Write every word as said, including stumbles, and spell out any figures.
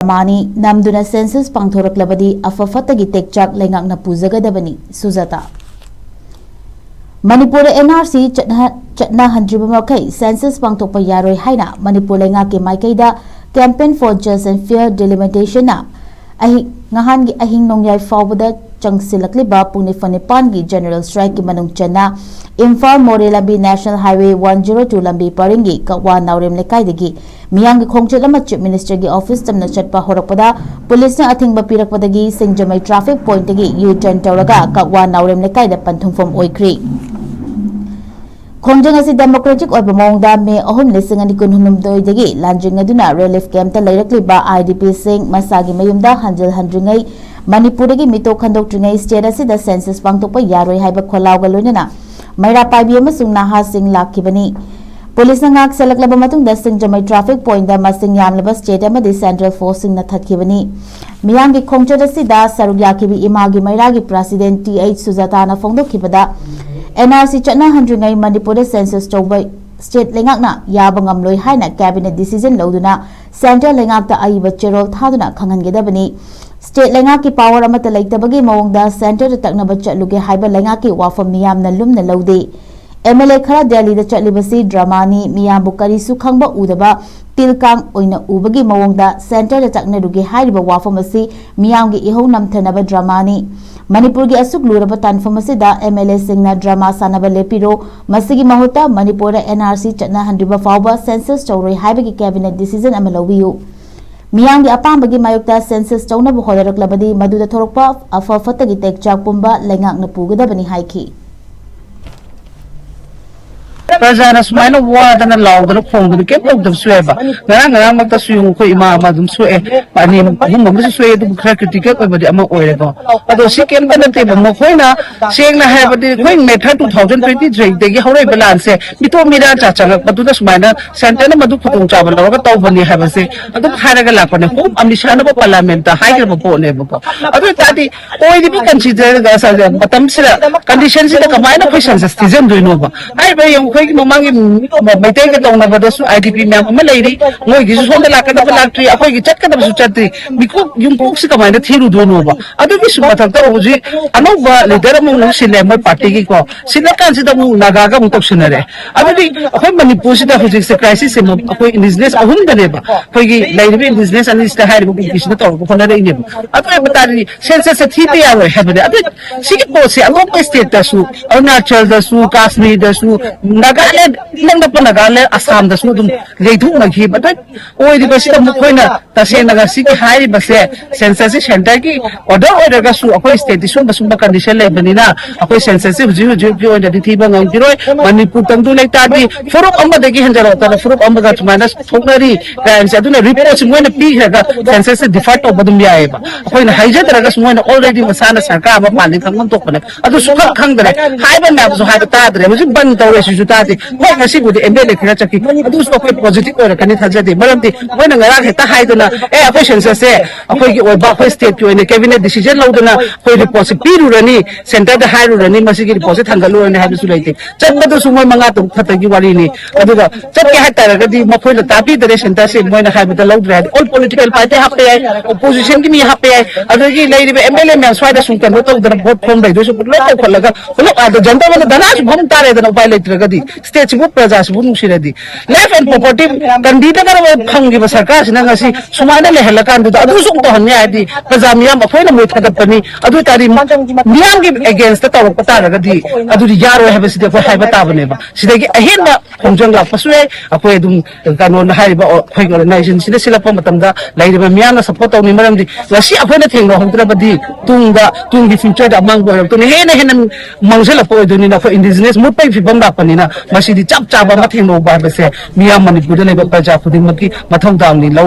ꯗ꯭ꯔꯃꯥꯅꯤ, ꯅꯝꯗꯨꯅ census ꯄꯥꯡꯊꯣꯔꯛꯂꯕꯗꯤ ꯑꯐ ꯐꯠꯇꯒꯤ ꯇꯦꯛꯆꯥꯛ ꯂꯩꯉꯥꯛꯅ ꯄꯨꯖꯒꯗꯕꯅꯤ꯫ ꯁꯨꯖꯥꯇꯥ꯫ ꯃꯅꯤꯄꯨꯔꯗ NRC ꯆꯠꯅ-, ꯆꯠꯅꯍꯟꯗ꯭ꯔꯤꯕ ꯃꯈꯩ ꯁꯦꯟꯁꯁ ꯄꯥꯡꯊꯣꯛꯄ ꯌꯥꯔꯣꯏ ꯍꯥꯏꯅ ꯃꯅꯤꯄꯨꯔ ꯂꯩꯉꯥꯛꯀꯤ ꯃꯥꯏꯀꯩꯗ Campaign for Just and Fair Delimitation ꯅ ꯑꯍꯤꯡ, ꯅꯍꯥꯟꯒꯤ ꯑꯍꯤꯡ ꯅꯣꯡꯌꯥꯏ ꯐꯥꯎꯕꯗ ꯆꯪꯁꯤꯜꯂꯛꯂꯤꯕ ꯄꯨꯡ ꯅꯤꯐꯨ ꯅꯤꯄꯥꯟꯒꯤ General Strike ꯀꯤ ꯃꯅꯨꯡ ꯆꯟꯅ ꯏꯝꯐꯥꯜ ꯃꯣꯔꯦ ꯂꯝꯕꯤ National Highway one zero two ꯂꯝꯕꯤ ꯄꯔꯤꯡꯒꯤ ꯀꯛꯋꯥ ꯅꯥꯎꯔꯦꯝ ꯂꯩꯀꯥꯏꯗꯒꯤ ꯃꯤꯌꯥꯝꯒꯤ ꯈꯣꯡꯆꯠ ꯑꯃ Chief Minister ꯒꯤ office ꯇꯝꯅ ꯆꯠꯄ ꯍꯧꯔꯛꯄꯗ ꯄꯨꯂꯤꯁꯅ ꯑꯊꯤꯡꯕ ꯄꯤꯔꯛꯄꯗꯒꯤ ꯁꯤꯡꯖꯃꯩ traffic point ꯇꯒꯤ U-turn ꯇꯧꯔꯒ ꯀꯛꯋꯥ ꯅꯥꯎꯔꯦꯝ ꯂꯩꯀꯥꯏꯗ ꯄꯟꯊꯨꯡꯐꯝ ꯑꯣꯏꯈ꯭ꯔꯤ꯫ ꯈꯣꯡꯖꯪ ꯑꯁꯤ democratic ꯑꯣꯏꯕ ꯃꯑꯣꯡꯗ ꯃꯦ ꯑꯍꯨꯝ, ꯂꯤꯁꯤꯡ ꯑꯅꯤ ꯀꯨꯟꯍꯨꯝꯗꯣꯏꯗꯒꯤ ꯂꯥꯟꯖꯦꯡꯅꯗꯨꯅ relief camp ꯇ ꯂꯩꯔꯛꯂꯤꯕ IDP ꯁꯤꯡ ꯃꯁꯥꯒꯤ ꯃꯌꯨꯝꯗ ꯍꯟꯖꯤꯜ ꯍꯟꯗ꯭ꯔꯤꯉꯩ, ꯃꯅꯤꯄꯨꯔꯗꯒꯤ ꯃꯤꯇꯣꯛ ꯈꯟꯗꯣꯛꯇ꯭ꯔꯤꯉꯩ state ꯑꯁꯤꯗ census ꯄꯥꯡꯊꯣꯛꯄ ꯌꯥꯔꯣꯏ ꯍꯥꯏꯕ ꯈꯣꯜꯂꯥꯎꯒ ꯂꯣꯏꯅꯅ ꯃꯩꯔꯥ ꯄꯥꯏꯕꯤ ꯑꯃꯁꯨꯡ ꯅꯍꯥꯁꯤꯡ ꯂꯥꯛꯈꯤꯕꯅꯤ꯫ ꯄꯨꯂꯤꯁꯅ ꯉꯥꯛ ꯁꯦꯜꯂꯛꯂꯕ ꯃꯇꯨꯡꯗ ꯁꯤꯡꯖꯃꯩ traffic point ꯇ ꯃꯁꯤꯡ ꯌꯥꯝꯂꯕ state ꯑꯃꯗꯤ central force ꯁꯤꯡꯅ ꯊꯠꯈꯤꯕꯅꯤ꯫ ꯃꯤꯌꯥꯝꯒꯤ ꯈꯣꯡꯆꯠ ꯑꯁꯤꯗ ꯁꯔꯨꯛ ꯌꯥꯈꯤꯕꯤ ꯏꯃꯥꯒꯤ ꯃꯩꯔꯥꯒꯤ president Th ꯁꯨꯖꯥꯇꯥꯅ ꯐꯣꯡꯗꯣꯛꯈꯤꯕꯗ, NRC ꯆꯠꯅꯍꯟꯗ꯭ꯔꯤꯉꯩ ꯃꯅꯤꯄꯨꯔꯗ census ꯇꯧꯕ state ꯂꯩꯉꯥꯛꯅ ꯌꯥꯕ ꯉꯝꯂꯣꯏ ꯍꯥꯏꯅ cabinet decision ꯂꯧꯗꯨꯅ central ꯂꯩꯉꯥꯛꯇ ꯑꯏꯕ ꯆꯦꯔꯣꯜ ꯊꯥꯗꯨꯅ ꯈꯪꯍꯟꯒꯗꯕꯅꯤ꯫ State ꯂꯩꯉꯥꯛꯀꯤ power ꯑꯃꯠꯇ ꯂꯩꯇꯕꯒꯤ ꯃꯑꯣꯡꯗ centre ꯗ ꯇꯛꯅꯕ ꯆꯠꯂꯨꯒꯦ ꯍꯥꯏꯕ ꯂꯩꯉꯥꯛꯀꯤ ꯋꯥꯐꯝ ꯃꯤꯌꯥꯝꯅ ꯂꯨꯝꯅ ꯂꯧꯗꯦ꯫ MLA ꯈꯔ ꯗꯦꯜꯂꯤꯗ ꯆꯠꯂꯤꯕꯁꯤ ꯗ꯭ꯔꯃꯥꯅꯤ, ꯃꯤꯌꯥꯝꯕꯨ ꯀꯔꯤꯁꯨ ꯈꯪꯕ ꯎꯗꯕ ꯇꯤꯜ ꯀꯥꯡ ꯑꯣꯏꯅ ꯎꯕꯒꯤ ꯃꯑꯣꯡꯗ centre ꯗ ꯇꯛꯅꯔꯨꯒꯦ ꯍꯥꯏꯔꯤꯕ ꯋꯥꯐꯝ ꯑꯁꯤ ꯃꯤꯌꯥꯝꯒꯤ ꯏꯍꯧ ꯅꯝꯊꯅꯕ ꯗ꯭ꯔꯃꯥꯅꯤ꯫ ꯃꯅꯤꯄꯨꯔꯒꯤ ꯑꯁꯨꯛ ꯂꯨꯔꯕ ꯇꯥꯟꯐꯝ ꯑꯁꯤꯗ MLA ꯁꯤꯡꯅ ꯗ꯭ꯔꯃꯥ ꯁꯥꯟꯅꯕ ꯂꯦꯞꯄꯤꯔꯣ꯫ ꯃꯁꯤꯒꯤ ꯃꯍꯨꯠꯇ ꯃꯅꯤꯄꯨꯔꯗ NRC ꯆꯠꯅꯍꯟꯗ꯭ꯔꯤꯕ ꯐꯥꯎꯕ census ꯇꯧꯔꯣꯏ ꯍꯥꯏꯕꯒꯤ cabinet decision ꯑꯃ ꯂꯧꯕꯤꯌꯨ꯫ ꯃꯤꯌꯥꯝꯒꯤ ꯑꯄꯥꯝꯕꯒꯤ ꯃꯥꯌꯣꯛꯇ census ꯇꯧꯅꯕ ꯍꯣꯠꯅꯔꯛꯂꯕꯗꯤ ꯃꯗꯨꯗ ꯊꯣꯔꯛꯄ ꯑꯐ ꯐꯠꯇꯒꯤ ꯇꯦꯛꯆꯥꯛ ꯄꯨꯝꯕ ꯂꯩꯉꯥꯛꯅ ꯄꯨꯒꯗꯕꯅꯤ ꯍꯥꯏꯈꯤ꯫ ꯄ꯭ꯔꯖꯥꯅ ꯁꯨꯃꯥꯏꯅ ꯋꯥꯗꯅ ꯂꯥꯎꯗꯅ ꯈꯣꯡꯗꯅ ꯀꯩꯝ ꯇꯧꯗꯕꯁꯨ ꯌꯥꯏꯕ꯫ ꯉꯔꯥꯡ ꯉꯔꯥꯡꯃꯛꯇꯁꯨ ꯌꯦꯡꯉꯨ, ꯑꯩꯈꯣꯏ ꯏꯃꯥ ꯑꯃ ꯑꯗꯨꯝ ꯁꯣꯛꯑꯦ, ꯑꯅꯤ ꯑꯍꯨꯝ ꯑꯃꯁꯨ ꯁꯣꯛꯑꯦ, ꯑꯗꯨꯕꯨ ꯈꯔ critical ꯑꯣꯏꯕꯗꯤ ꯑꯃ ꯑꯣꯏꯔꯦꯀꯣ꯫ ꯑꯗꯣ ꯁꯤ ꯀꯩꯝꯇ ꯅꯠꯇꯦꯕ, ꯃꯈꯣꯏꯅ ꯁꯦꯡꯅ ꯍꯥꯏꯔꯕꯗꯤ ꯑꯩꯈꯣꯏ ꯃꯦ ꯊꯥꯔ two thousand twenty three ꯗꯒꯤ ꯍꯧꯔꯛꯏꯕ ꯂꯥꯟꯁꯦ ꯃꯤꯇꯣꯞ ꯃꯤꯔꯥ ꯆꯥ ꯆꯪꯉꯛꯄꯗꯨꯗ ꯁꯨꯃꯥꯏꯅ centre ꯅ ꯃꯗꯨ ꯈꯨꯗꯣꯡꯆꯥꯕ ꯂꯧꯔꯒ ꯇꯧꯕꯅꯤ ꯍꯥꯏꯕꯁꯦ ꯑꯗꯨꯝ ꯍꯥꯏꯔꯒ ꯂꯥꯛꯄꯅꯦ꯫ Home Minister ꯅꯕꯨ parliament ꯇ ꯍꯥꯏꯈ꯭ꯔꯕ ꯄꯣꯠꯅꯦꯕꯀꯣ꯫ ꯑꯗꯨ ꯑꯣꯏ ꯇꯥꯔꯗꯤ ꯑꯣꯏꯔꯤꯕ consider ꯃꯇꯝꯁꯤꯗ, condition ꯁꯤꯗ ꯀꯃꯥꯏꯅ ꯑꯩꯈꯣꯏ census ꯊꯤꯖꯤꯟꯗꯣꯏꯅꯣꯕ? ꯍꯥꯏꯔꯤꯕ ꯌꯦꯡꯉꯨ, ꯑꯩꯈꯣꯏ ꯃꯃꯥꯡꯒꯤ ꯃꯩꯇꯩꯒ ꯇꯧꯅꯕꯗꯁꯨ ꯑꯥꯏ ꯗꯤ ꯄꯤ ꯃꯌꯥꯝ ꯑꯃ ꯂꯩꯔꯤ, ꯃꯣꯏꯒꯤꯁꯨ ꯁꯣꯝꯗ ꯂꯥꯛꯀꯗꯕ ꯂꯥꯛꯇ꯭ꯔꯤ, ꯑꯩꯈꯣꯏꯒꯤ ꯆꯠꯀꯗꯕꯁꯨ ꯆꯠꯇ꯭ꯔꯤ, ꯃꯤꯀꯨꯞ ꯌꯨꯝꯀꯣꯛꯁꯤ ꯀꯃꯥꯏꯅ ꯊꯤꯔꯨꯗꯣꯏꯅꯣꯕ? ꯑꯗꯨꯒꯤꯁꯨ ꯃꯊꯛꯇ ꯍꯧꯖꯤꯛ ꯑꯅꯧꯕ ꯂꯤꯗꯔ ꯑꯃꯃꯨꯛ ꯁꯤꯜꯂꯦ ꯃꯣꯏ ꯄꯥꯔꯇꯤꯒꯤꯀꯣ, ꯁꯤꯜꯂꯀꯥꯟꯁꯤꯗ ꯑꯃꯨꯛ ꯅꯥꯒꯥꯒ ꯑꯃꯨꯛ ꯇꯧꯁꯤꯟꯅꯔꯦ꯫ ꯑꯗꯨꯗꯤ ꯑꯩꯈꯣꯏ ꯃꯅꯤꯄꯨꯔꯁꯤꯗ ꯍꯧꯖꯤꯛꯁꯦ ꯀ꯭ꯔꯥꯏꯁꯤꯁꯁꯦ ꯑꯩꯈꯣꯏ ꯏꯟꯗꯤꯖꯤꯅꯁ ꯑꯍꯨꯝꯗꯅꯦꯕ, ꯑꯩꯈꯣꯏꯒꯤ ꯂꯩꯔꯤꯕ ꯏꯟꯗꯤꯖꯤꯅꯁ ꯑꯅꯤꯁꯤꯗ ꯍꯥꯏꯔꯤꯕ ꯀꯨꯀꯤꯁꯤꯅ ꯇꯧꯔꯒ ꯍꯣꯠꯅꯔꯛꯏꯅꯦꯕ꯫ ꯑꯗꯨ ꯑꯣꯏꯕ ꯇꯥꯔꯗꯤ ꯁꯦꯟꯁꯁꯁꯦ ꯊꯤꯕ ꯌꯥꯔꯣꯏ ꯍꯥꯏꯕꯅꯦ꯫ ꯑꯗꯨ ꯁꯤꯒꯤ ꯄꯣꯠꯁꯦ ꯑꯇꯣꯞꯄ ꯁ꯭ꯇꯦꯠꯇꯁꯨ, ꯑꯔꯨꯅꯥꯆꯜꯗꯁꯨ, ꯀꯥꯁꯃꯤꯔꯗꯁꯨ, ꯅꯥꯒꯥꯂꯦꯟ, ꯏꯅꯛ ꯅꯛꯄ ꯅꯥꯒꯥꯂꯦꯟ, ꯑꯁꯥꯝꯗꯁꯨ ꯑꯗꯨꯝ ꯌꯩꯊꯣꯛꯅꯈꯤꯕ꯫ ꯑꯗꯨ ꯑꯣꯏꯔꯤꯕꯁꯤꯗ ꯃꯈꯣꯏꯅ ꯇꯁꯦꯡꯅ ꯉꯁꯤꯒꯤ ꯍꯥꯏꯔꯤꯕꯁꯦ ꯁꯦꯟꯁꯁꯁꯤ ꯁꯦꯟꯇꯔꯒꯤ ꯑꯣꯔꯗꯔ ꯑꯣꯏꯔꯒꯁꯨ ꯑꯩꯈꯣꯏ ꯁ꯭ꯇꯦꯠꯇꯤ ꯁꯨꯝꯕ ꯁꯨꯝꯕ ꯀꯟꯗꯤꯁꯟ ꯂꯩꯕꯅꯤꯅ ꯑꯩꯈꯣꯏ ꯁꯦꯟꯁꯁꯁꯤ ꯍꯧꯖꯤꯛ ꯍꯧꯖꯤꯛꯀꯤ ꯑꯣꯏꯅꯗꯤ ꯊꯤꯕ ꯉꯝꯈꯤꯔꯣꯏ꯫ ꯃꯅꯤꯄꯨꯔ ꯇꯪꯗꯨ ꯂꯩꯇꯥꯔꯗꯤ ꯐꯨꯔꯨꯞ ꯑꯃꯗꯒꯤ ꯍꯦꯟꯖꯔꯛꯇꯅ ꯐꯨꯔꯨꯞ ꯑꯃꯒ ꯁꯨꯃꯥꯏꯅ ꯊꯣꯛꯅꯔꯤ ꯀꯥꯏꯅꯁꯦ꯫ ꯑꯗꯨꯅ ꯔꯤꯄꯣꯔꯠꯁꯤ ꯃꯣꯏꯅ ꯄꯤꯈ꯭ꯔꯒ ꯁꯦꯟꯁꯁꯁꯤ ꯗꯤꯐꯔ ꯇꯧꯕ ꯑꯗꯨꯝ ꯌꯥꯏꯑꯕ꯫ ꯑꯩꯈꯣꯏꯅ ꯍꯥꯏꯖꯗ꯭ꯔꯒꯁꯨ ꯃꯣꯏꯅ ꯑꯣꯜꯔꯦꯗꯤ ꯃꯁꯥꯅ ꯁꯔꯀꯥꯔ ꯑꯃ ꯄꯥꯜꯂꯤ ꯈꯪꯐꯝ ꯊꯣꯛꯄꯅꯦ꯫ ꯑꯗꯨ ꯁꯨꯈꯪ ꯈꯪꯗ꯭ꯔꯦ꯫ ꯍꯥꯏꯕ ꯃꯌꯥꯝꯁꯨ ꯍꯥꯏꯕ ꯇꯥꯗ꯭ꯔꯦ꯫ ꯍꯧꯖꯤꯛ ꯕꯟ ꯇꯧꯔꯦ ꯁꯤꯁꯨ ꯇꯥꯗꯦ꯫ ꯍꯣꯏ, ꯉꯁꯤꯕꯨꯗꯤ ꯑꯦꯝ ꯑꯦꯜ ꯑꯦ ꯈꯔ ꯆꯠꯈꯤ꯫ ꯑꯗꯨꯁꯨ ꯑꯩꯈꯣꯏ ꯄꯣꯖꯤꯇꯤꯚ ꯑꯣꯏꯔꯛꯀꯅꯤ ꯊꯥꯖꯗꯦ꯫ ꯃꯔꯝꯗꯤ ꯃꯣꯏꯅ ꯉꯔꯥꯡ ꯍꯦꯛꯇ ꯍꯥꯏꯗꯅ, "ꯑꯦ, ꯑꯩꯈꯣꯏ ꯁꯦꯟꯁꯁꯁꯦ ꯑꯩꯈꯣꯏꯒꯤ ꯑꯣꯏꯕ ꯑꯩꯈꯣꯏ ꯁ꯭ꯇꯦꯠꯀꯤ ꯑꯣꯏꯅ ꯀꯦꯕꯤꯅꯦꯠ ꯗꯤꯁꯤꯖꯟ ꯂꯧꯗꯅ ꯑꯩꯈꯣꯏ ꯔꯤꯄꯣꯔꯠꯁꯦ ꯄꯤꯔꯨꯔꯅꯤ, ꯁꯦꯟꯇꯔꯗ ꯍꯥꯏꯔꯨꯔꯅꯤ, ꯃꯁꯤꯒꯤ ꯔꯤꯄꯣꯔꯠꯁꯦ ꯊꯥꯡꯒꯠꯂꯨꯔꯅꯤ" ꯍꯥꯏꯕꯁꯨ ꯂꯩꯇꯦ꯫ ꯆꯠꯄꯗꯨꯁꯨ ꯃꯣꯏ ꯃꯉꯥ ꯇꯔꯨꯛ ꯈꯛꯇꯒꯤ ꯋꯥꯔꯤꯅꯤ꯫ ꯑꯗꯨꯒ ꯆꯠꯀꯦ ꯍꯥꯏꯇꯥꯔꯒꯗꯤ ꯃꯈꯣꯏꯅ ꯇꯥꯕꯤꯗꯔꯦ, ꯁꯦꯟꯇꯔꯁꯦ ꯃꯣꯏꯅ ꯍꯥꯏꯕꯗ ꯂꯧꯗ꯭ꯔꯦ ꯍꯥꯏꯗꯤ ꯑꯣꯜ ꯄꯣꯂꯤꯇꯤꯀꯦꯜ ꯄꯥꯔꯇꯤ ꯍꯥꯞꯄ ꯌꯥꯏ, ꯑꯣꯄꯣꯖꯤꯁꯟꯒꯤ ꯃꯤ ꯍꯥꯞꯄ ꯌꯥꯏ, ꯑꯗꯒꯤ ꯂꯩꯔꯤꯕ ꯑꯦꯝ ꯑꯦꯜ ꯑꯦ ꯃꯌꯥꯝ ꯁ꯭ꯋꯥꯏꯗ ꯁꯨꯝ ꯀꯩꯅꯣ ꯇꯧꯗꯅ ꯚꯣꯠ ꯈꯣꯝ ꯂꯩꯗꯣꯏꯁꯨ ꯂꯣꯏ ꯇꯧꯈꯠꯂꯒ ꯄꯨꯂꯞ ꯑꯥꯗ ꯖꯟꯇꯔ ꯃꯅꯨꯡ ꯙꯔꯅꯥꯁꯨ ꯐꯝ ꯇꯥꯔꯦꯗꯅ, ꯎꯄꯥꯏ ꯂꯩꯇ꯭ꯔꯒꯗꯤ꯫ ꯁ꯭ꯇꯦꯠꯁꯤꯕꯨ ꯄ꯭ꯔꯖꯥꯁꯤꯕꯨ ꯅꯨꯡꯁꯤꯔꯗꯤ꯫ ꯂꯥꯏꯐ ꯑꯦꯟ ꯄ꯭ꯔꯣꯄꯔꯇꯤ ꯀꯟꯕꯤꯗꯅꯕ ꯐꯪꯈꯤꯕ ꯁꯔꯀꯥꯔꯁꯤꯅ ꯉꯁꯤ ꯁꯨꯃꯥꯏꯅ ꯂꯩꯍꯜꯂꯀꯥꯟꯗꯨꯗ ꯑꯗꯨꯁꯨ ꯑꯃꯨꯛ ꯇꯧꯍꯟꯅꯤ ꯍꯥꯏꯔꯗꯤ ꯄ꯭ꯔꯖꯥ ꯃꯤꯌꯥꯝ ꯑꯩꯈꯣꯏꯅ ꯃꯣꯏ ꯊꯥꯒꯠꯄꯅꯤ꯫ ꯑꯗꯨ ꯑꯣꯏ ꯇꯥꯔꯗꯤ ꯃꯤꯌꯥꯝꯒꯤ ꯑꯦꯒꯦꯟꯁꯇ ꯇꯧꯔꯛꯄ ꯇꯥꯔꯒꯗꯤ ꯑꯗꯨꯗꯤ ꯌꯥꯔꯣꯏ ꯍꯥꯏꯕꯁꯤꯗꯤ ꯑꯩꯈꯣꯏ ꯍꯥꯏꯕ ꯇꯥꯕꯅꯦꯕ꯫ ꯁꯤꯗꯒꯤ ꯑꯍꯦꯟꯕ ꯈꯣꯡꯖꯪ ꯂꯥꯛꯄꯁꯨ ꯌꯥꯏ꯫ ꯑꯩꯈꯣꯏ ꯑꯗꯨꯝ ꯀꯩꯅꯣꯅ ꯍꯥꯏꯔꯤꯕ ꯑꯩꯈꯣꯏꯒꯤ ꯑꯣꯔꯒꯅꯥꯏꯖꯦꯁꯟꯁꯤꯅ ꯁꯤꯜꯂꯛꯄ ꯃꯇꯝꯗ ꯂꯩꯔꯤꯕ ꯃꯤꯌꯥꯝꯅ ꯁꯞꯄꯣꯔꯠ ꯇꯧꯅꯤ꯫ ꯃꯔꯝꯗꯤ ꯉꯁꯤ ꯑꯩꯈꯣꯏꯅ ꯊꯦꯡꯅꯍꯧꯗ꯭ꯔꯕꯗꯤ ꯇꯨꯡꯗ, ꯇꯨꯡꯒꯤ ꯐ꯭ꯌꯨꯆꯔꯗ ꯑꯃꯥꯡꯕ ꯑꯣꯏꯔꯛꯇꯣꯏꯅꯤ꯫ ꯍꯦꯟꯅ ꯍꯦꯟꯅ ꯃꯥꯡꯁꯤꯜꯂꯛꯄ ꯑꯣꯏꯗꯣꯏꯅꯤꯅ ꯑꯩꯈꯣꯏ ꯏꯟꯗꯤꯖꯤꯅꯁ ꯃꯨꯠꯄꯒꯤ ꯐꯤꯕꯝ ꯂꯥꯛꯄꯅꯤꯅ ꯃꯁꯤꯗꯤ ꯆꯞ ꯆꯥꯕ ꯑꯃ ꯊꯦꯡꯅꯍꯧꯕ ꯍꯥꯏꯕꯁꯦ ꯃꯤꯌꯥꯝ ꯃꯅꯤꯄꯨꯔꯗ ꯂꯩꯕ ꯄ꯭ꯔꯖꯥ ꯈꯨꯗꯤꯡꯃꯛꯀꯤ ꯃꯊꯧꯗꯥꯡꯅꯤ꯫ ꯂꯧꯔ